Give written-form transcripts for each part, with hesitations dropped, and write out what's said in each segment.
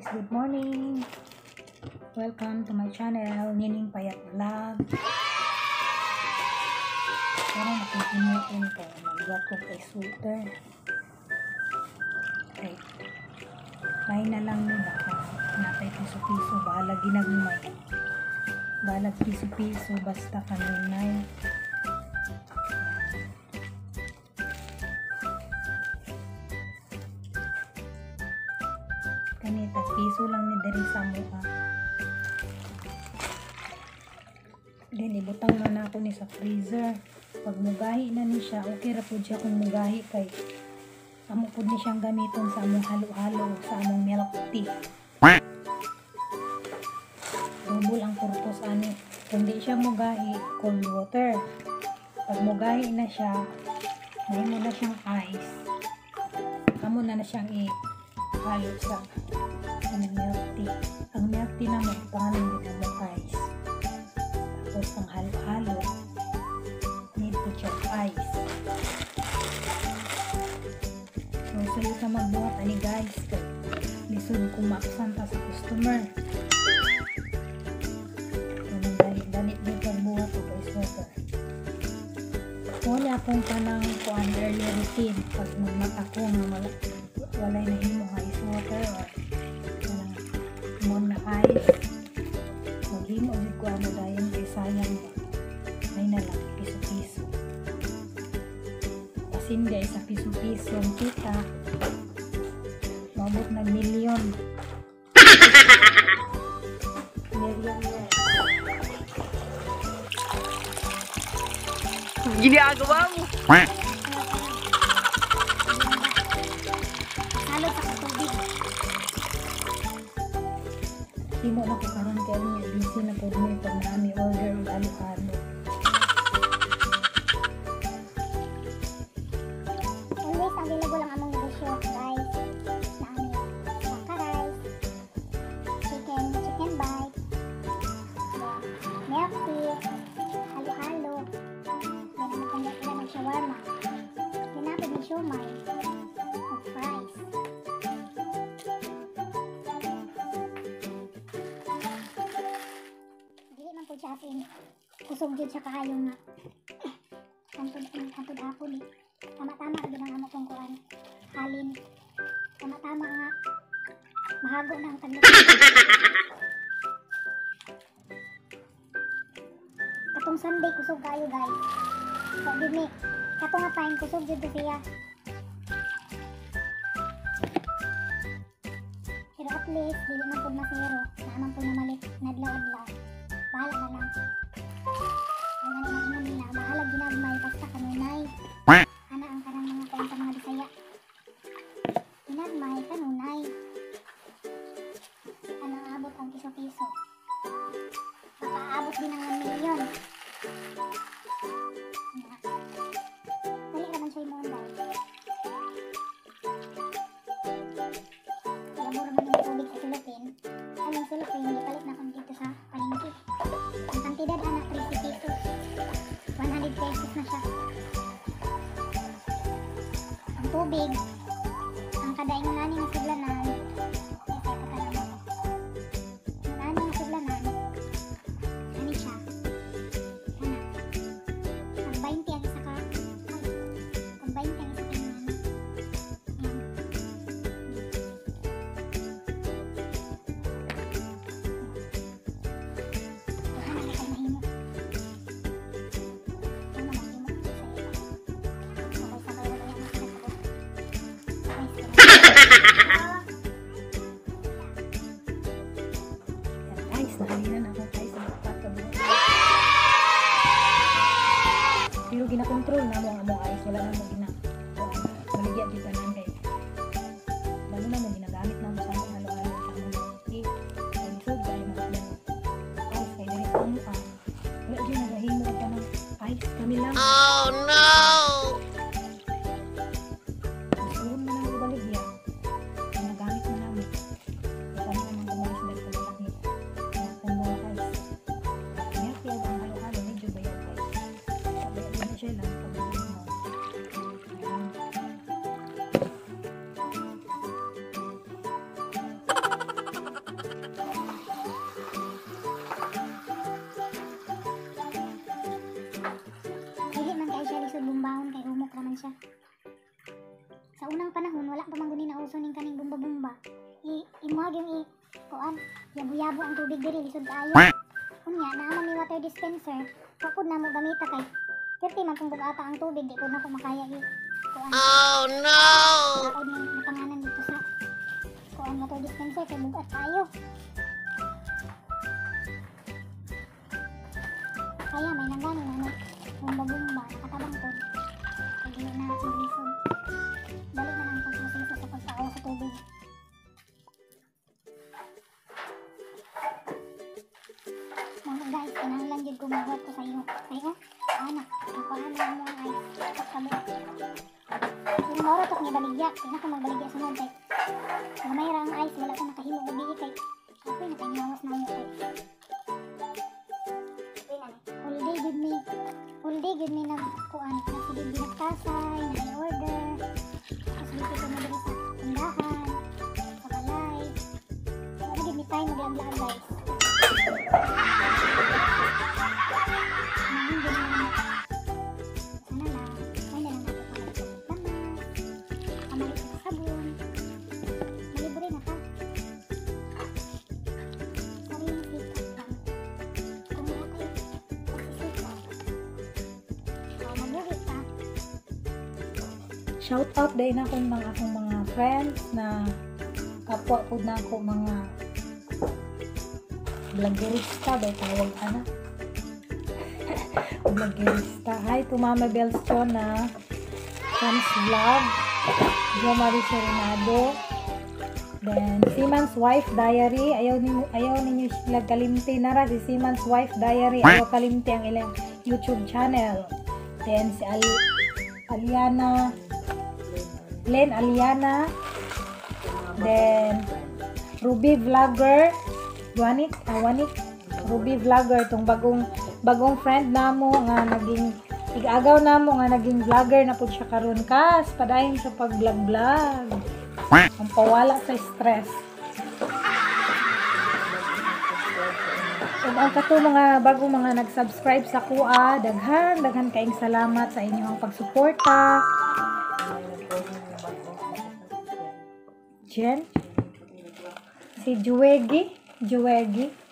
Good morning! Welcome to my channel, Nining Payat Vlog. Karon akong himuon kay magbuhat ko kay sweater. Kay may na lang ni baka natay piso-piso, bahala ginagmay. Bahala piso-piso basta kanunay. Kanita piso lang ni diri sa mukha. Then ibutang na nako ni sa freezer. Pag mugahi na ni siya, okay ra pud siya kung mugahi kay amo pud ni siyang gamiton sa among halo-halo, sa among milk tea. Double ang purpose ani. Kung di siya mugahi, cold water. Pag mugahi na siya, mahimo na siyang ice. Amo na na siyang i-halo sa among milk tea. Ang milk tea na mo, pangalan din mo ice. Tapos ang halo-halo, need to check ice. So, sayo ka magbuhat ani guys, kay lisod kung maabsan ta sa customer. So, dali-dali di pagbuhat og ice water. Wala akong kanang kuan early routine pag magmata ko nga walay nahimo nga ice water or kanang mon na ice. Maghimo jud ko ano dayon kay sayang ba. Ay na lang piso-piso. Pasin guys sa piso-piso ang kita. Maabot nag milyon. Milyon na. Ginagawa mo. Halo sa tubig. Himo na ko karon kay niya busy na pud mi pag naami order og halo-halo. Always available ang among negosyo, guys. Naami baka rice, chicken, chicken bite, then milk tea, halo-halo, then maganda sila ng shawarma, then napod ni siomai, o fries. Dili man po siya as in, kusog jud siya kaayo nga. Antod ako ni. Tama-tama ra ang amo kong kuan. Halin. Tama-tama nga. Mahago na ang tagluto. Katong Sunday kusog kaayo guys. So gid ni katong nga time kusog jud to siya. Pero at least dili man pud masero, naa man pud namalit nadlaw-adlaw. Bahala na lang. Ang gani na ingon nila, bahala ginagmay basta kanunay. Ana ang kanang mga kuan sa mga Bisaya. Ginagmay kanunay. Ana aabot ang piso-piso. Baka aabot din ang 1 million. Na. Dali ra man siya imong guys. Labor man yung tubig sa sulupin. Anong sulupin, gipalit na kung dito sa palengke. Ang kantidad ana 30 pesos. 100 pesos na siya. Ang tubig, ang kada ingon ani nga sudlanan, ay kay patanaw ko. Ang ani nga sudlanan, ani siya. Ana. Ang 20 ang isa ka. Ay, ang 20 ang isa ka ingon ani. Ayan. Wala na kay mahimo. Ano mahimo sa iyo? Sabay-sabay wala yan makakasabot. Yan guys, nakalinan ako guys sa pagkabuhat. Pero ginakontrol na mo ang among ice, wala na mo gina baligya jud tanan kay lalo na mo ginagamit na mo sa among halo-halo sa among milk tea. Kay lisod kay mga ice kay diri sa amo ah. Wala jud nagahimo og kanang ice kami lang. Oh no! Suod man ang ibaligya. Ginagamit na namo. Kay kami naman gumawa sa dahil malaki. Kaya kung mga ice. Milk tea ang halo-halo medyo bayaw guys. Sabi na siya lang pag mo. Ayan. Imuha yung i-kuan. Yabo-yabo ang tubig diri, lisod kaayo. Unya, naa man mi water dispenser. Wa pud namo gamita kay perti man pong bugata ang tubig, di pud nako makaya i-kuan. Oh no! Ako ni napanganan dito sa kuan water dispenser kay bugat kaayo. Kaya may nanggani na no, bumba-bumba, nakatabang po. Kaya dili na maglisod. Dali na lang pag proseso sa pagpaawa sa tubig. Mga guys, kinahanglan jud ko magbuhat ko sa iyo. Ay oh, anak, nakuha na mo ang ice. Pagkabuhat. Pero moro tok ni baligya, kaya na ko magbaligya sunod kay gamay ra ang ice, wala ko nakahimo gabi kay kapoy na kay nilawas na mo kay. All day gud mi nagkuan, nagsigig binagtasay, nag-order. Tapos dito ko na diri sa tindahan, sa balay. Wala gid mi time maglaag-laag guys. Sana lang, may na lang natin pamalit sa lamas, pamalit sa sabon. Malibre na ta. Sariling sikap lang. Kung wala kayo pagsisikap, mabuhi ka. Shout out din akong mga akong mga friends na kapwa pud na ako mga vloggerista ba tawag ana. Vloggerista. Hi to Mama Bells Chona, Chon's Vlog, Jo Marie Serenado, then Seaman's Wife Diary. Ayaw ninyo sila kalimti nara si Seaman's Wife Diary. Ayaw kalimti ang ilang YouTube channel. Then si Aliana, Len Aliana, then Ruby Vlogger, Wanik, Ruby Vlogger, tong bagong friend namo nga naging igagaw namo nga naging vlogger na pud siya karon kas padayon sa pag-vlog-vlog. Ang pawala sa stress. Ug ang kato mga bagong mga nag-subscribe sa kuha, daghan kaayong salamat sa inyong pagsuporta. Jen? Si Juegi? Juegi?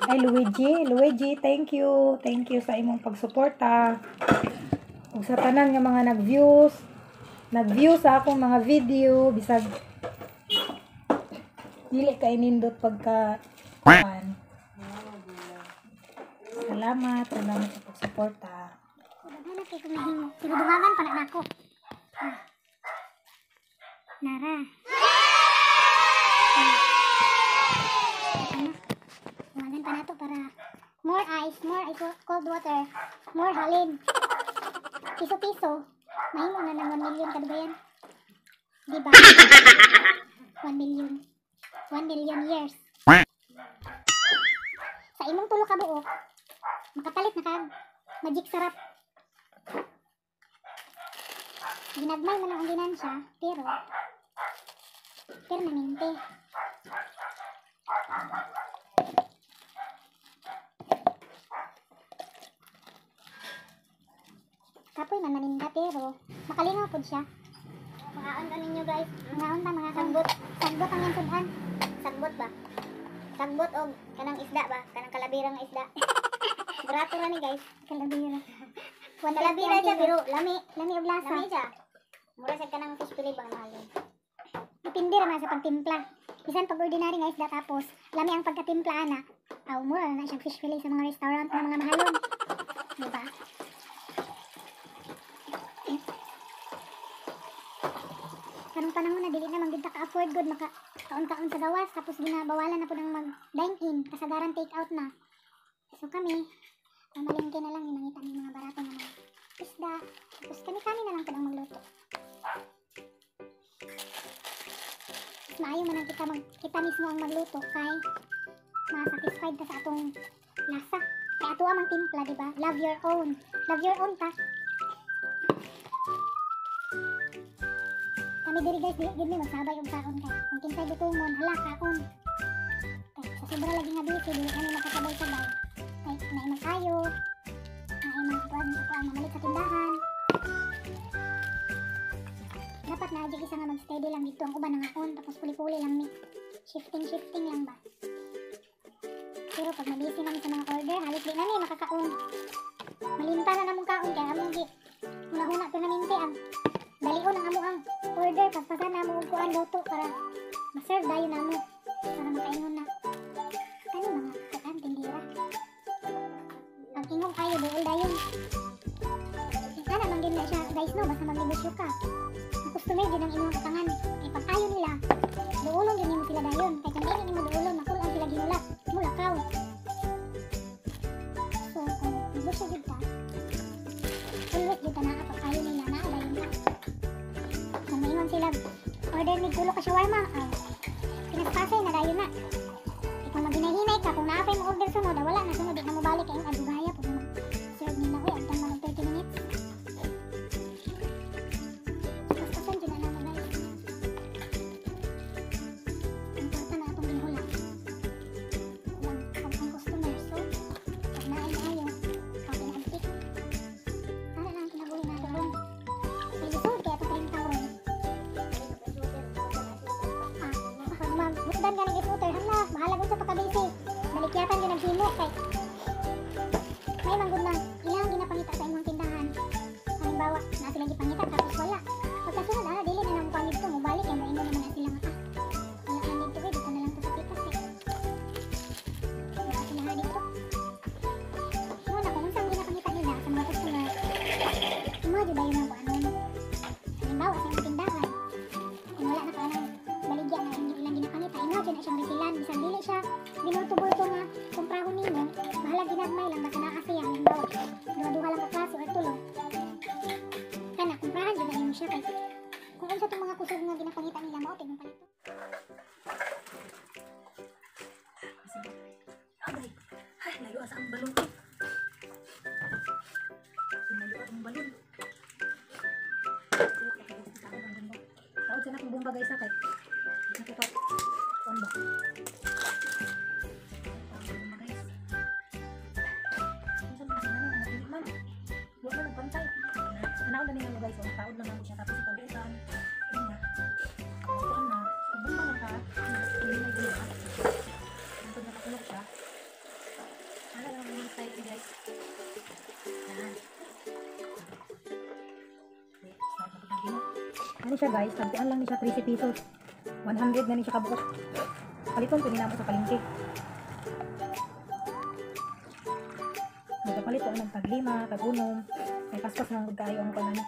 Ay, Luigi. Luigi, thank you. Thank you sa imong pagsuporta. Ug sa tanan nga mga nag-view sa akong mga video, bisag dili kay nindot pagka kuan. Salamat, salamat sa pagsuporta. Daghan kay kung nahimo. Pero dungagan pa na nako. Ah. Nara. Ano? Dungagan pa nato para more ice, more ice, cold water, more halin. Piso-piso, mahimo na ng 1 million kadugayan. Di ba? 1 million. 1 million years. Sa imong tulo ka buok, makapalit na kag magic sarap. Ginagmay man ang ginansya, pero permanente. Kapoy man maninda pero makalingaw pud siya. Makaon ka ninyo guys. Mangaon ta, mga Sagbot. Sagbot ang iyang. Sagbot ba? Sagbot og kanang isda ba? Kanang kalabira nga isda. Barato ra ni guys. Kalabira. Kalabira siya pero lami. Lami og lasa. Lami siya. Mura siya kanang fish fillet ba mahal yun. Depende ra man sa pagtimpla. Bisan pag ordinary nga isda tapos lami ang pagkatimpla ana. Aw mura na siyang fish fillet sa mga restaurant nga mga mahalon. Di ba? Karong panahon na dili na man gid ta ka-afford gud maka kaon-kaon sa gawas tapos ginabawalan na pud ang mag dine in, kasagaran take out na. So kami, pamalengke na lang mangita ng mga barato nga mga isda. Tapos kami-kami na lang pud ang magluto. Mas maayo man ang kita mismo ang magluto kay ma-satisfied ta sa atong lasa. Kay ato amang timpla, di ba? Love your own. Love your own ta. Kami diri guys, dili gid mi magsabay og kaon kay kung kinsay gutomon, hala kaon. Kay sa sobra lagi nga busy, dili kami makasabay-sabay. Kay naay mag-ayo, naay magkuan, kuan mamalit sa tindahan. Dapat na jud isa nga mag-steady lang dito ang uban nangaon tapos puli-puli lang mi. Shifting-shifting lang ba. Pero pag mabisi namin sa mga order, halos di nami makakaon. Malimta na namong kaon kaya among gi huna-huna permanente ang dalion ang amo ang order, paspasan na mo og kuan luto para ma-serve dayon namo para makaingon na kani mga kuan tindira. Pag ingong kayo duol dayon. Ana man gyud na siya guys no, basta magnegosyo ka. Ang customer gyud ang imong katangan. Kay pag ayo nila, duolon gyud nimo sila dayon. Kay kung dili nimo duolon, makul-an sila ginulat, mulakaw. So kung negosyo gyud ka, always gyud ta naa pag ayo nila, naa dayon ka. Kung maingon sila, order mig tulo ka shawarma, aw, pinaspasay na dayon na. Kay kung maghinay-hinay ka, kung naa pay mo order sunod, ah, wala na sunod, di na mo balik kay adugaya pud mo. Serve nila, uy, abtan man og 30 minutes. Paspasan jud na namo guys. Ang kwarta na atong gihula. Ang ang customer, so pag naay maayo, okay antik. Ana lang ang kinabuhi nato ron. Kay lisod kay atong kahimtang ron. Ah, pag maghutdan ka ng scooter, hala, bahala unsa pa ka busy. Balikyatan gyud ang himo kay may manggod na ilang ginapangita sa imong tindahan. Halimbawa, naa sila gipangita tapos wala. Pagkasunod ana dili na nang kuan didto, mobalik kay moingon naman na sila nga ah. Wala man didto eh, dito na lang to sa pikas eh. Wala sila ha dito. Mo na kung unsang ginapangita nila sa mga customer, imo jud dayon ang kuanon. Halimbawa sa imong tindahan, kung wala na ka anang baligya na ilang ginapangita, imo jud na siyang resilan bisan dili siya binulto-bulto nga kumprahon nimo, bahala ginagmay lang basta naa siya. Halimbawa, duha-duha lang ka klase or tulo. Kana kumprahan jud na nimo siya kay kung unsa tong mga kusog nga ginapangita nila mao tigong palito. Agay. Ay, layo sa ang balon ko. Layo ang balon. Taod sa nakong bomba guys kay. Nakita. Kuan ba? Taod ang bomba guys. Unsa man kasi nana nga man. Wa man nagpantay. Tanaw na ninyo guys, oh, taod lang ako siya tapos ipagutan. Ayun na. Kuan na, pagbomba na ka. Hindi na gyud. Hangtod nakakulog siya. Ano lang ang style ni guys. Yan. Ano siya guys, tagpuan lang ni siya 13 pesos. 100 na ni siya kabuok. Paliton ko namo sa palengke. Nagpapalit ko ng tag 5, tag 1. May paspas lang gud kaayo ang kuan ani.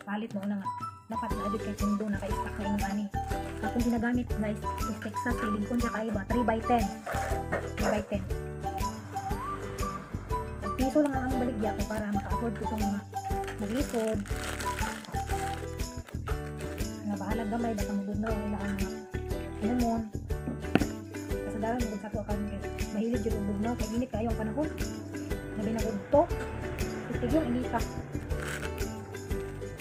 Palit mo na nga. Dapat na adyo kay pundo naka-stock na imong ani. Akong ginagamit guys is Texas kay lingkon siya kaayo ba 3x10. 3x10. Piso lang ang among baligya ko para maka-afford ko itong mga maglisod. Nga bahalag gamay basta mabugnaw ang ilang mga inumon. Kasadaran mo sa ato karon kay mahilig jud og bugnaw kay init kaayo ang panahon. Labi na udto. Itig yung inita.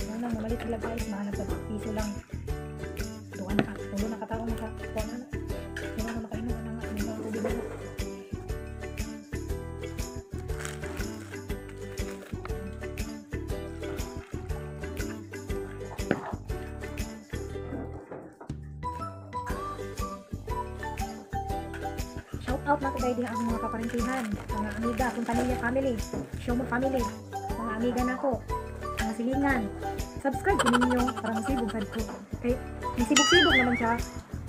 Mo nang mamalit sila guys, bahalag sa piso lang. Duha na ka, tulo na ka tawo naka kuan na. Tulo na makainom na nga inom ang tubig na. Shout out na ko guys ang mga kaparintihan, mga amiga, Fontanilla family, Shomo family, mga amiga nako, mga silingan. Subscribe ko ninyo para masibog sad ko. Kay misibog-sibog naman siya.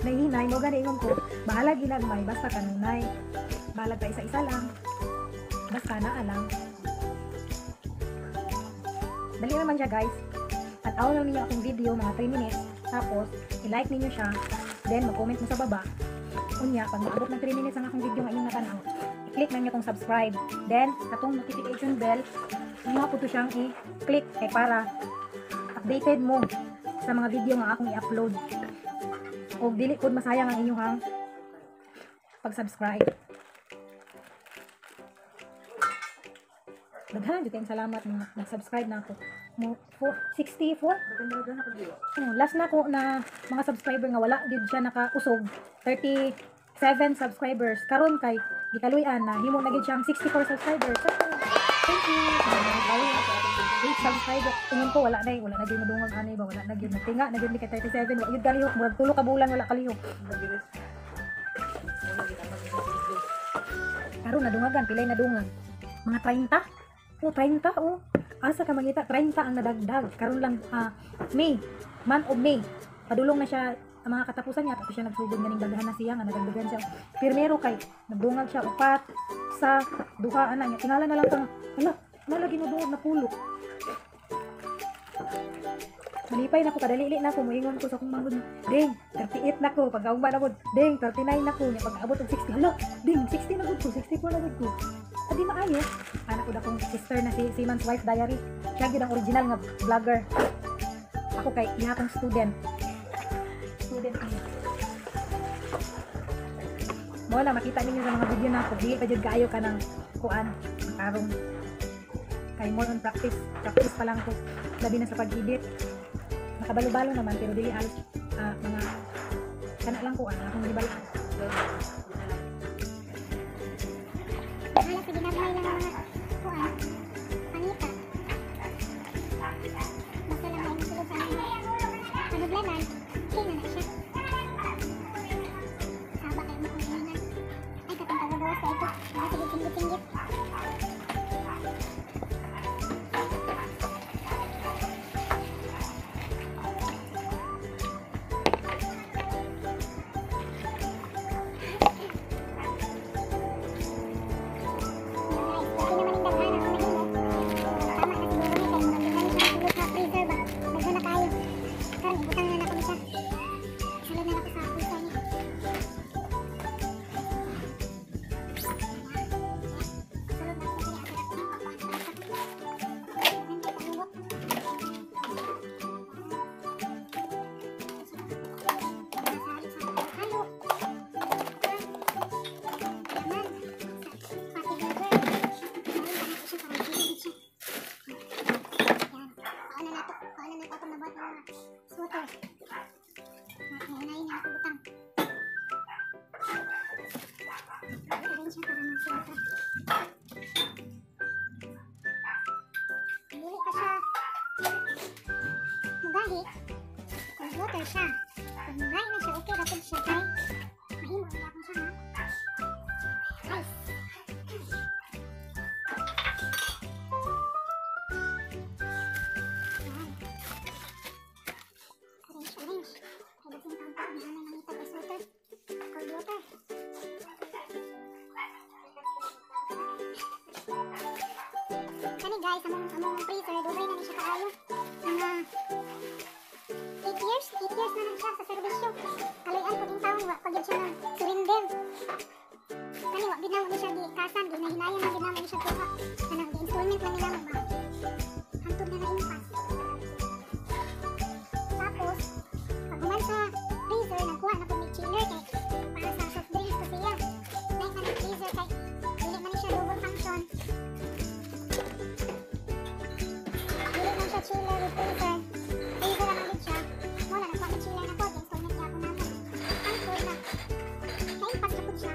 Nahihinay mo gani ingon ko, bahalag ginagmay basta kanunay. Bahalag pa isa-isa lang. Basta naa lang. Dali naman siya guys. At-aw lang ninyo akong video mga 3 minutes. Tapos i-like ninyo siya. Then mag-comment mo sa baba. Unya, pag maabot ng 3 minutes ang akong video nga inyong natanaw, i-click na niyo tong subscribe. Then, atong notification bell, inyo po to siyang i-click kay para updated mo sa mga video nga akong i-upload. O dili pud masayang ang inyong pag-subscribe. Daghan jud kayong salamat mga nag-subscribe na ako. Mo 64? Oh, last na ko na mga subscriber nga wala gyud siya nakausog. 37 subscribers. Karon kay gikaluy-an na himo na gyud siyang 64 subscribers. So, thank you. 38 subscriber. Ingon ko wala na eh, wala na gyud madungag ani ba, wala na gyud nagtinga na gyud mi kay 37, wa gyud kalihok, murag tulo ka bulan wala kalihok. Mabilis. Wala kita mag-video. Karon nadungagan, pilay nadungag. Mga 30? Oh, 30 oh. Asa ka mangita 30 ang nadagdag. Karon lang May, month of May. Padulong na siya ang mga katapusan niya, tapos siya nagsugod ganing daghan na siya nga nadagdagan siya. Pirmero kay nagdungag siya upat sa duha ana niya. Tingala na lang kang hala, wala ginudungag na pulo. Malipay na ko kadalili na ko moingon ko sa akong manghod. Ding, 38 na ko pag-augma na gud. Ding, 39 na ko nya pag-abot og 60. Hala, ding, 60 na gud ko, 64 na gud ko. Adi maayo. Anak ko akong sister na si Seaman's Wife Diary. Siya gyud ang original nga vlogger. Ako kay iya akong student. Student niya. Mo na makita ninyo sa mga video na ako, dili pa jud kaayo ka ng kuan, karong kay more on practice, practice pa lang ko labi na sa pag-edit. Nakabalo-balo naman pero dili halos mga kana lang kuan akong gibalaan. Bahala sa ginagmay lang ang mga kuan, pangita. Basta lang may masulod sa aming panudlanan, okay na na siya. Saba kayo mo kung ininan. Ay, katong tagagawas ka ito. Mga sige, singgit-singgit. Guys, okay naman yung daghan ang nahimo. Tama na siguro ni kay murag daghan siya sulod sa freezer ba. Daghan na kaayo. Karon ibutang na nako ni siya. Isulod na nako sa freezer ni. Sulod na ko siya asa ako. Halo. Laman. Fatty burger. Siya para gilid siya. Yan. Paano na to? Paano na to itong nabuhat ng mga sweater? Nahihilayin niya ako butang. Arrange siya para mag-sweater. Dili pa siya mugahi. Cold water siya. Pag mugahi na siya, okay ra pud siya kay mahimo na akong siya ha. Ice. Yan. Arrange, arrange. Ay, dating taon pa, may anay mangitag ice water. Cold water. Kani guys, among freezer, dugay na ni siya kaayo. Mga 8 years, 8 years na na siya sa serbisyo. Kaloy-an pud taon, wa pa gyud siya nag surrender. Kani wa gid namo ni siya gi kasan, gi nahinayon na gid namo ni siya kuha. Kanang gi installment lang ni namo ba. Hangtod na naimpas. Tapos, pag human sa freezer, nagkuha na pud ni chiller kay para sa soft drinks to siya. Like na ni freezer kay dili man ni siya double function. Dili man siya chiller with freezer. Freezer lang gid siya. Mo na nagkuha ni chiller na po, gi-installment gyapon namo. Hangtod na naimpas na pud siya.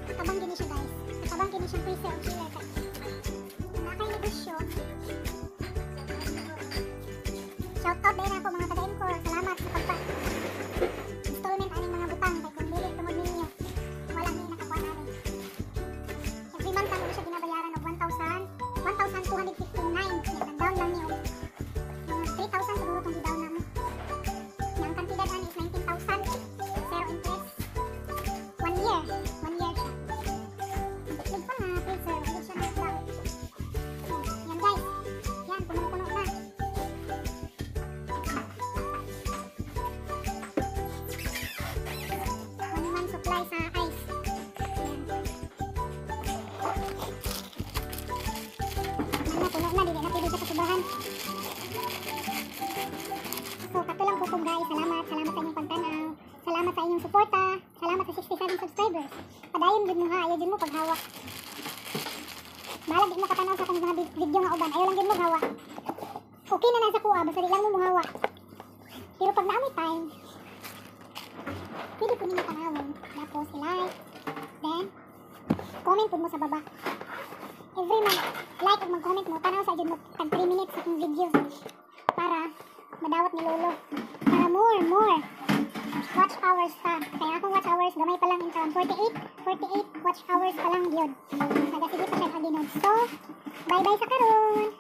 Katabang gini siya guys. Katabang gini siyang freezer o chiller kay naa kay negosyo. Shout out din ako mga taga-Emcor. Salamat sa pagpa installment aning mga butang kay kung dili tungod ninyo wala mi nakakuha ani. Every month namo siya ginabayaran og 1,000, 1,259. Yan, down lang ni og mga 3,000 siguro tong gi-down namo. Nya ang kantidad ani is 19,000. Zero interest. 1 year. 1 year siya. Ang itlog pa nga freezer, hindi siya naglaot. Yan guys. Yan, punong-puno na. 1 month supply sa ice. Yan. Yan na, puno na. Dili na pwede siya kasubahan. So, kato lang po po guys. Salamat. Salamat sa inyong pagtanaw. Salamat sa inyong suporta. Salamat sa 67 subscribers. Padayon jud mo ha. Ayaw jud mo paghawa. Bahalag di mo katanaw sa akong mga video nga uban. Ayaw lang jud mo hawa. Okay na na sa kuha. Basta di lang mo muhawa. Pero pag naa may time, pwede po ninyo tanawin. Tapos, i-like. Then, comment po mo sa baba. Every mag like ug mag-comment mo, tanaw sa jud mo tag 3 minutes sa akong video para madawat ni Lolo. Para more, more watch hours pa. Kaya akong watch hours gamay pa lang in town. 48, 48 watch hours pa lang yun. Nagasige pa siya kaginod. So, bye-bye sa karon.